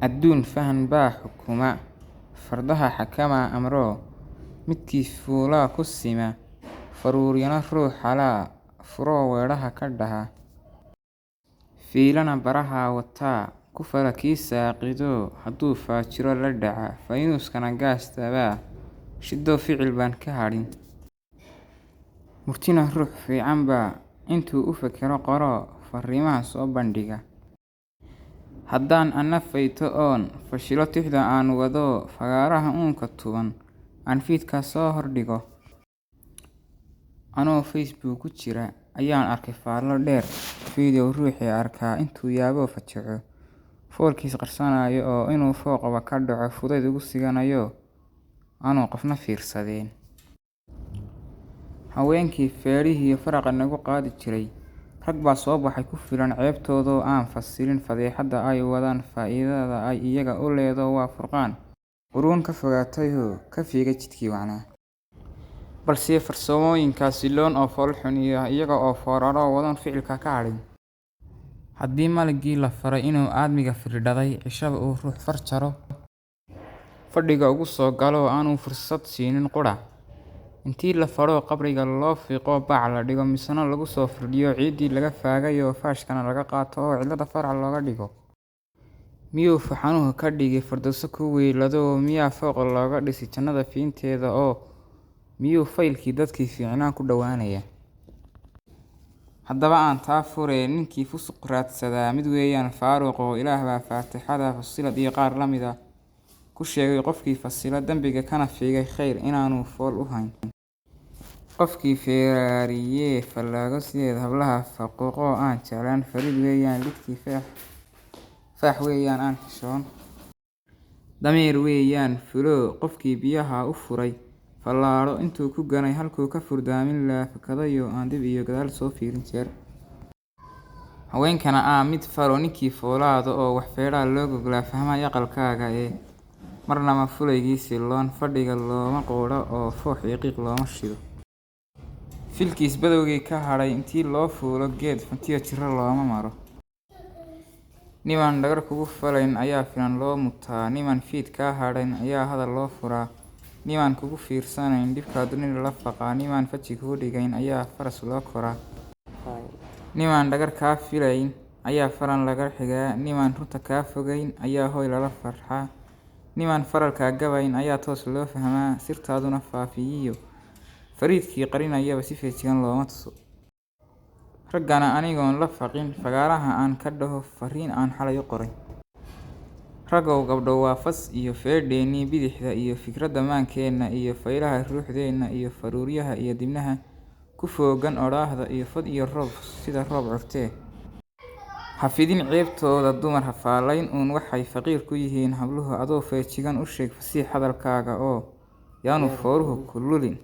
Adduun fahan baa xukuma, fardaha xakamaa amroo, midkii fuulaa ku sima, faruuryana ruux halaa, furoo weedhaha ka dhaha. Fiilana baraha wataa, ku fala kii saaqidoo, hadduu faajiro la dhaca, faynuuskana gaasta baa, shiddoo ficil baan ka hadhin. Murtina ruux fiican baa, intuu u fekero qoroo, farriimaha soo bandhiga. Haddaan anna fayto oon, fashilo tixda aan wadoo, fagaaraha uunka tuban, aan fiidkaa soo hor dhigo. Anoo Facebook ku jira ayaan arkay faallo dheer, Fiidiyow ruuxii arkaa intuu yaabo fajaco, foolkiis qarsanayo oo inuu fooqaba ka dhaco fudayd ugu siganayo, aanu qofna fiirsadeen. Haweenkii feedhihiyo faraqa nagu qaadi jiray, rag baa soo baxay ku filan ceebtoodoo aan fasirin fadeexadda ay wadaan faa'iidada ay iyaga u leedoo waa furqaan quruun ka fogaatayoo ka fiigay jidkii wacnaa. Balse farsamooyin xasiloon oo foolxun iyo iyaga oo fooraro wadoon ficilka ka hadhin. Haddii malaggii la faray inuu aadmiga firdhaday, cishaba uu ruux far jaro, fadhiga ugu soo galoo aanu fursad siinin qudha. Intii la fadhoo qabriga loo fiiqoo bac la dhigo, misana lagu soo firdhiyo ciiddii laga faagayoo faashkana laga qaato oo cidlada farac looga dhigo. Miyuu faxanuhu ka dhigi fardowso kuwii ladoo, miyaa fooq looga dhisi jannada fiinteeda oo miyuu faylkii dadkii fiicnaa ku dhowaanayaa? Haddaba aan taa furee ninkii fusuq raadsadaa mid weeyaan faaruqoo Ilaah baa Faatixada Fusilad iyo qaar la mida ku sheegay qofkii fasila dambiga kana fiigay khayr inaanu fool u hayn. Qofkii feeraariyee fallaago sideed hablaha faquuqoo aan jeclaan fariid weeyaan lidkii faax weeyaan aan xishoon. Dameer weeyaan fuloo qofkii biyaha u furay fallaadho intuu ku ganay halkuu ka furdaamin laa fakadayoo aan dib iyo gadaal soo fiirin jeer. Haweenkana aan mid faro ninkii foolaada oo wax feedhaa loo goglaa fahmaay aqalkaaga ee marnaba fulaygii silloon fadhiga looma quudho oo foox iyo qiiq looma shido. Filkiis badowgii ka hadhay intii loo fuulo geed fantiyo jirro looma maro. Nimaan dhagar kugu falayn ayaa finan loo mutaa, nimaan fiid kaa hadhayn ayaa hadal loo furaa, nimaan kugu fiirsanayn dhibkaa dunida la faqaa, nimaan faji kuu dhigayn ayaa faras loo koraa. Nimaan dhagar kaa filayn ayaa falan laga xigaa, nimaan runta kaa fogayn ayaa hoy lala farxaa, nimaan faralkaa gabayn ayaa toos loo fahmaa, sirtaaduna faafiyiyo fariidkii qarinayaba si feejigan looma tuso. Raggana anigoon la faqin fagaaraha aan ka dhaho farriin aan xalay u qoray. Ragow gabdho waa fas iyo feedheennii bidixda iyo fikradda maankeenna iyo faylaha ruuxdeenna iyo faruuryaha iyo dibnaha ku fooggan odhaahda iyo fad iyo roob sida roob curtee. Ha fidin ceebtooda dumar ha faallayn uun waxay faqiir ku yihiin habluhu adoo feejigan u sheeg fasiix hadalkaaga oo yaanu fooruhu ku lulin.